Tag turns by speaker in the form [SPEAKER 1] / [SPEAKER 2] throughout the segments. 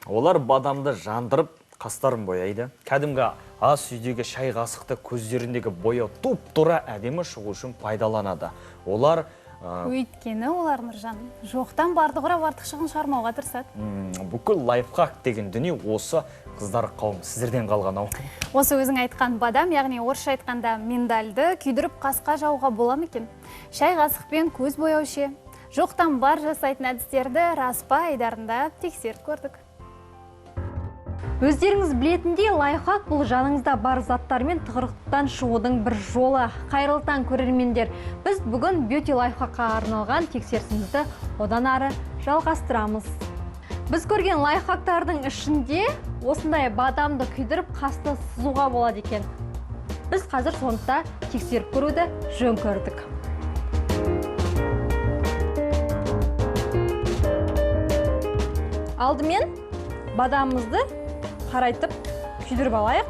[SPEAKER 1] Олар бадамды жандырып, қастарын бояйды. Кәдімгі ас үйдегі шай қасықты көздеріндегі бояу туп-тура әдемі шығу үшін пайдаланады. Олар
[SPEAKER 2] Өйткені олар, Нұржан, жоқтан барды құрап, артық шығын шығармауға тырысады.
[SPEAKER 1] Бүкіл лайфхак деген дүние осы, қыздар қауым, сіздерден қалған ау.
[SPEAKER 2] Осы өзің айтқан бадам, яғни орысша айтқанда миндальды күйдіріп қасқа жауға бола ма екен? Шай қасықпен көз бояу ше? Жоқтан бар жасайтын әдістерді Рас па айдарында тексеріп көрдік.
[SPEAKER 3] Өздеріңіз білетіндей, лайфхак бұл жаныңызда бар заттармен тығырықтан шығудың бір жолы. Қайырлы таң, көрермендер. Біз бүгін бьюти лайфхакқа арналған тексерісімізді одан ары жалғастырамыз. Біз көрген лайфхактардың ішінде осындай бадамды күйдіріп қасты сызуға болады екен. Біз қазір соны да тексеріп көруді жөн көрдік. Алдымен бадамымызды қарайтып күйдіріп алайық.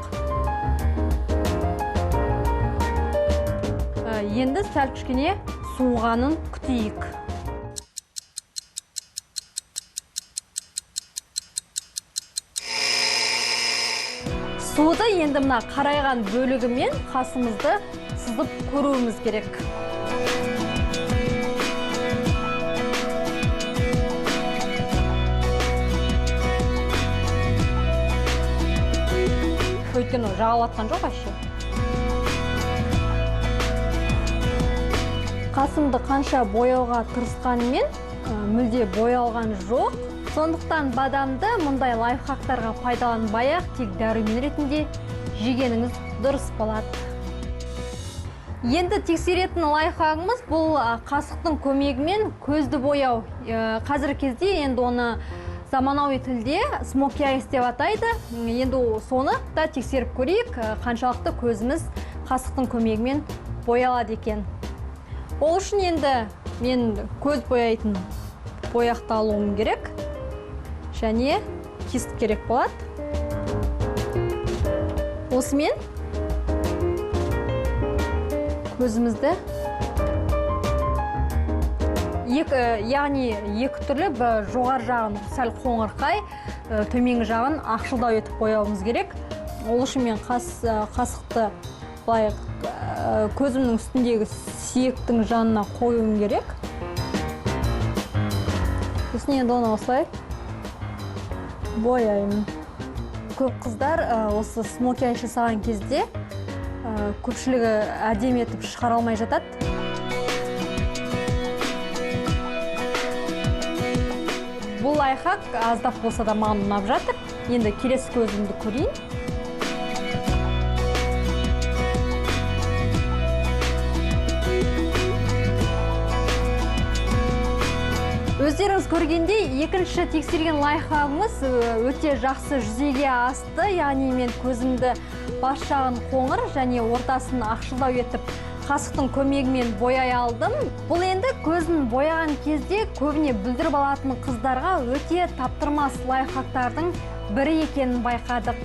[SPEAKER 3] Енді сәл кішкене суығанын күтейік. Суды енді мына қарайған бөлігімен қасымызды сызып көруіміз керек. Өйткені жағалатқан жоқ вообще. Қасымды қанша бояуға тырысқанмен, мүлде боялған жоқ. Сондықтан бадамды мұндай лайфхактарға пайдаланбай-ақ тек дәрумен ретінде жегеніңіз дұрыс болады. Енді тексеретін лайфхагымыз бұл қасықтың көмегімен көзді бояу. Қазіргі кезде енді оны заманауи тілде смоки айс деп атайды. Енді соны да тексеріп көрейік, қаншалықты көзіміз қасықтың көмегімен боялады екен. Ол үшін енді мен көз бояйтын бояқты алуым керек және кист керек болады. Осымен көзімізді яғни екі түрлі, бір жоғары жағын сәл қоңырқай, төменгі жағын ақшылдау етіп бояуымыз керек. Ол үшін мен қасықты былай көзімнің үстіндегі сүйектің жанына қоюым керек. Сосын енді оны осылай бояймын. Көп қыздар осы смоки айс жасаған кезде көпшілігі әдемі етіп шығара алмай жатады. Бұл лайфхак аздап болса да маған ұнап жатыр. Енді келесі көзімді көрейін. Өздеріңіз көргендей, екінші тексерген лайфхагымыз өте жақсы жүзеге асты. Яғни мен көзімді бас жағын қоңыр және ортасын ақшылдау етіп қасықтың көмегімен бояй алдым. Бұл енді көзін бояған кезде көбіне бүлдіріп алатын қыздарға өте таптырмас лайфхактардың бірі екенін байқадық.